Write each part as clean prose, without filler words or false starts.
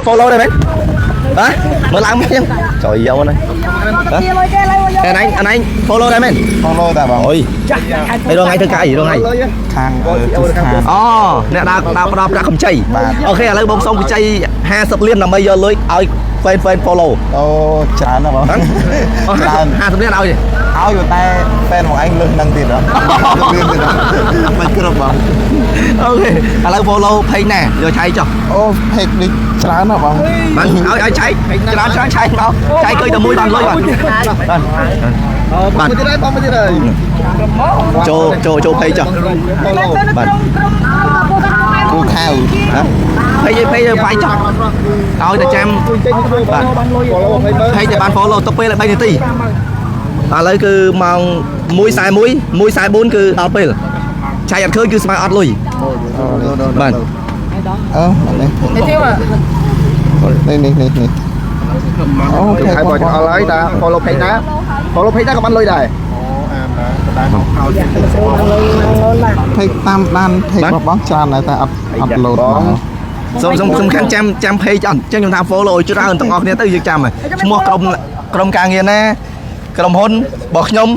Follow ដែរមែនបាទមើលឡើងមកចឹងចុយយកណាអានឯងអានឯង follow ដែរមែន follow តាបង អូយហើយរងថ្ងៃធ្វើការអីរងថ្ងៃ ខាងទស្សនា អូអ្នកដើរដើរផ្ដល់ប្រាក់កម្ចី បាទ OK ឥឡូវបងសុំកម្ចី50លានដើម្បីយកលុយឲ្យ fan fan follow អូច្រើនណាស់បង ហ្នឹង ច្រើន 50លានឲ្យទេ ឲ្យតែ fan មកឯងលើសនឹងទៀតហ៎លឿនទៀតមិនគ្រប់បង OK ឥឡូវ follow page ណាយកឆៃចុះ អូ page នេះច្រើនណាស់បង បាទឲ្យឲ្យឆៃច្រើនច្រើនឆៃមកឆៃឃើញតែមួយបានលុយបាទបាទបាទ មួយទៀតហើយបងមួយទៀតហើយ ចូលចូលចូល page ចុះ follow បាទ គូខៅ ហ៎ page ឯ page វាយចុះឲ្យតែចាំ ចេញធ្វើ បាទ follow 20ម៉ឺន page តែបាន follow ទុកពេលឲ្យ3នាទីឥឡូវគឺម៉ោង1:41 1:44គឺដល់ពេលឆៃអត់ឃើញគឺស្មើអត់លុយបាទ អឺនេះនេះនេះនេះនេះអូ ខែបងអត់ហើយតា follow page ណា follow page ណាក៏បានលុយដែរ page តាមដាន page របស់បងច្រើនដែរតែអត់អត់ load បង សូមសូមសំខាន់ចាំចាំ page អត់ចឹងខ្ញុំថា follow ឲ្យច្រើនទាំងអស់គ្នាទៅយើងចាំហើយឈ្មោះក្រុមក្រុមការងារណាក្រុមហ៊ុនរបស់ខ្ញុំ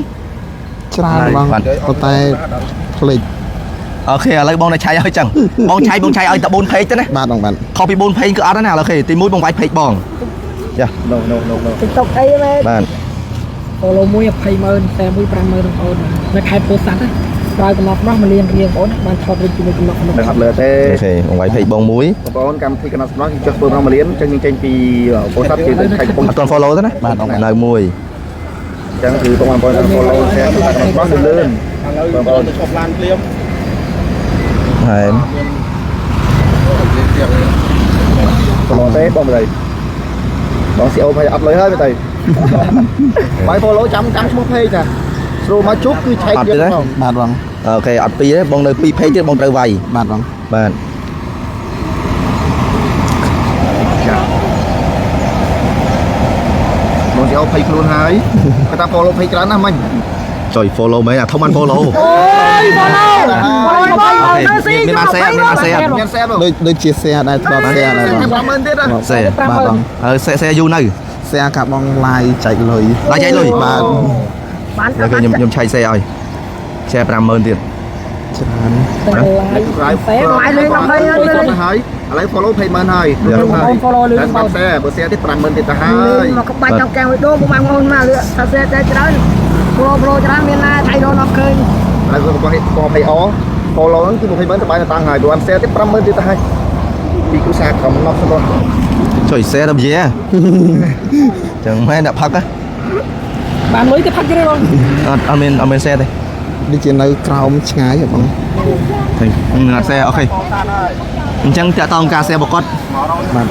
ច្រើនបង បាទ ប៉ុន្តែភ្លេច OK ឥឡូវបងនៅឆៃឲ្យចឹងបងឆៃបងឆៃឲ្យតែ4 page ទេណា បាទបងបាទ ខុសពី4 page គឺអត់ទេណាឥឡូវ OK ទី1បងវាយ page បងយ៉ា no no no no TikTok អីមែន បាទ follow មួយ20ម៉ឺនតែមួយ5ម៉ឺនបងប្អូននៅខេត្តពោធិ៍សាត់ណាក្រោយកំណត់នោះមួយលានរៀលបងប្អូនបានថតរូបជាមួយកំណត់នោះ ដឹងអត់លើទេ OK បងវាយ page បងមួយ បងប្អូនកម្មវិធីកណ្ដាលសំណងយើងចុះធ្វើក្នុងមួយលានអញ្ចឹងយើងចេញពីពោធិ៍សាត់គេទៅខេត្តកំពង់ អត់ទាន់ follow ទេណា បាទបងបាទ នៅមួយ អញ្ចឹងគឺបងប្អូន follow share កណ្ដាលសំណងលឿនបងប្អូន ទៅឈប់ឡានភ្លាម ហើយ follow ទេបងប្តីបង CO ភ័យអត់លុយហើយទៅបាយ follow ចាំចាំឈ្មោះ page តាស្រួលមកជប់គឺឆែកយើងផង បាទបង OK អត់ពីរទេបងនៅ2 page ទៀតបងត្រូវវាយ បាទបង បាទ បង CO ភ័យខ្លួនហើយគាត់ថា follow page ច្រើនណាស់មិញ ចុយ follow មែនអាធំបាន follow អូយ follow follow OK មានបាន share មានបាន share មាន share បង ដូចដូចជា share ដែរធ្លាប់ share ដែរបង 50000ទៀតណា share បាទបង ហើយ share share យូរនៅ share កាបង live ចែកលុយ live ចែកលុយ បាទ បាន ហើយខ្ញុំខ្ញុំឆែក share ឲ្យ share 50000ទៀត ច្រើន តែ ក្រៅ ឡាយលេង20ហើយ ហើយឥឡូវ follow 200,000ហើយ បង follow លឿន តែ បង share បើ share ទៀត50000ទៀតទៅហើយ មកក្បាច់ចង់កែវឲ្យដូងបងប្អូនមកលឿថាសេតែច្រើន follow follow ច្រើនមានណាថៃរនអត់ឃើញ ឥឡូវគាត់កំពុង20អ follow ហ្នឹងគឺ200,000ទៅបាយទៅតាំងហើយព្រោះ share ទៀត50000ទៀតទៅហើយពីគ្រួសារកំណត់សិនបង ចុយ share ដល់យាចឹងមែនអ្នកផឹកហ៎ បានលុយទៅផឹកទៀតបង អត់អត់មានអត់មាន share ទេ ដូចជានៅក្រោមឆ្ងាយហ៎បង ឃើញអត់ share OK អញ្ចឹងតាក់តងការ share របស់គាត់ បាទ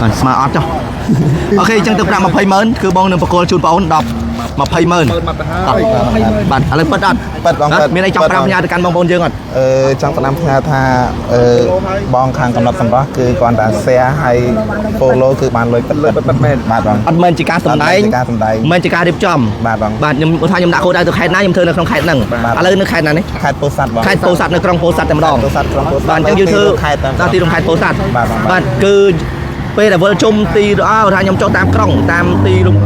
បាទស្មើអត់ចុះ OK អញ្ចឹងទៅប្រាក់200,000គឺបងនឹងប្រគល់ជូនបងអូន10 200,000 មើលមកទៅហើយ បាទឥឡូវពិតអត់ ប៉ិតបងប៉ិត មានអីចង់ប្រាប់ផ្ញើទៅកាន់បងប្អូនយើងអត់ អឺចង់ផ្ដាំផ្ញើថាអឺបងខាងកំណត់សម្រស់គឺគ្រាន់តែ share ហើយ follow គឺបានលុយពិត លុយពិតៗមែន បាទបង អត់មែនជាការសម្ដែង អត់មែនជាការសម្ដែង មិនមែនជាការរៀបចំ បាទបង បាទខ្ញុំថាខ្ញុំដាក់គោលដៅទៅខេត្តណាខ្ញុំធ្វើនៅក្នុងខេត្តហ្នឹង បាទ ឥឡូវនៅខេត្តណានេះ ខេត្តពោធិ៍សាត់បង ខេត្តពោធិ៍សាត់នៅក្រុងពោធិ៍សាត់តែម្ដង ពោធិ៍សាត់ក្រុងពោធិ៍សាត់ បាទអញ្ចឹងយើងធ្វើ ខេត្ត ដល់ទីរួមខេត្តពោធិ៍សាត់ បាទបង បាទគឺពេលដែលវិលជុំទីអើថាខ្ញុំចុះតាមក្រុងតាមទីរួម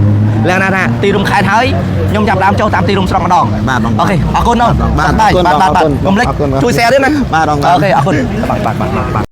លក្ខណៈថាទីរួមខេត្តហើយខ្ញុំចាប់ផ្ដើមចុះតាមទីរួមស្រុកម្ដង បាទបង OK អរគុណអូន បាទ បាទ អរគុណ បាទបាទ អរគុណ កុំភ្លេច អរគុណ ជួយ share ទៀតណា បាទបង OK អរគុណបាទបាទបាទបាទ